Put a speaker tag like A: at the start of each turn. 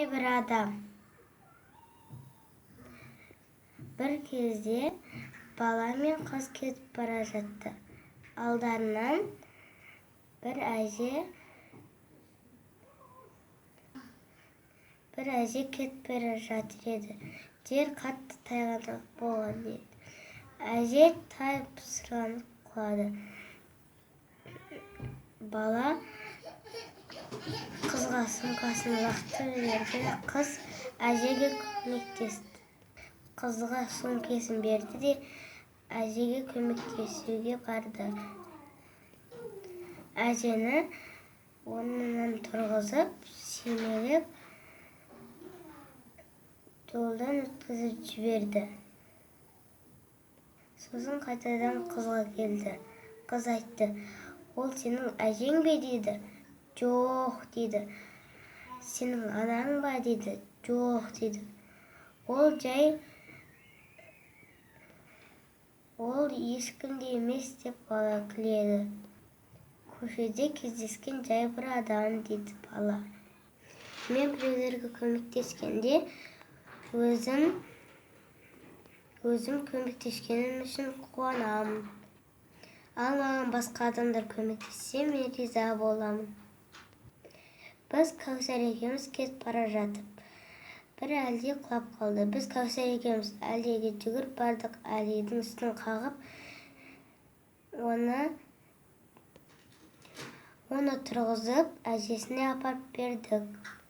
A: Жай бір адам. Бір кезде бала мен қыз кетіп бара жатты. Алдарынан бір әже бір әже кетіп бара жатыр еді. Жер қатты тайғанақ болған еді. Әже тайып сырғанып құлады. Бала қызға сумкасын лақтырып жіберді. Қыз әжеге көмектесті. Қызға сумкасын берді де, әжеге көмектесуге барды. Әжені орнынан тұрғызып, сүймелеп, жолдан өткізіп жіберді. Сосын қайтадан қызға келді. Қыз айтты: «Ол сенің әжең бе?» – деді. «Жоқ», – дейді. «Сенің анаң ба?» – дейді. «Жоқ», – дейді. «Ол жай, ол ешкім де емес», – деп бала күледі. «Көшеде кездескен жай бір адам», – дейді бала. Мен біреулерге көмектескенде өзім көмектескенім үшін қуанамын. Ал маған басқа адамдар көмектессе, мен риза боламын. Біз Кәусар екеуміз кетіп бара жатып, бір әлди құлап қалды. Біз Кәусар екеуміз әлдиге жүгіріп бардық. Әлдидің үстін қағып, оны тұрғызып, әжесіне апарып бердік.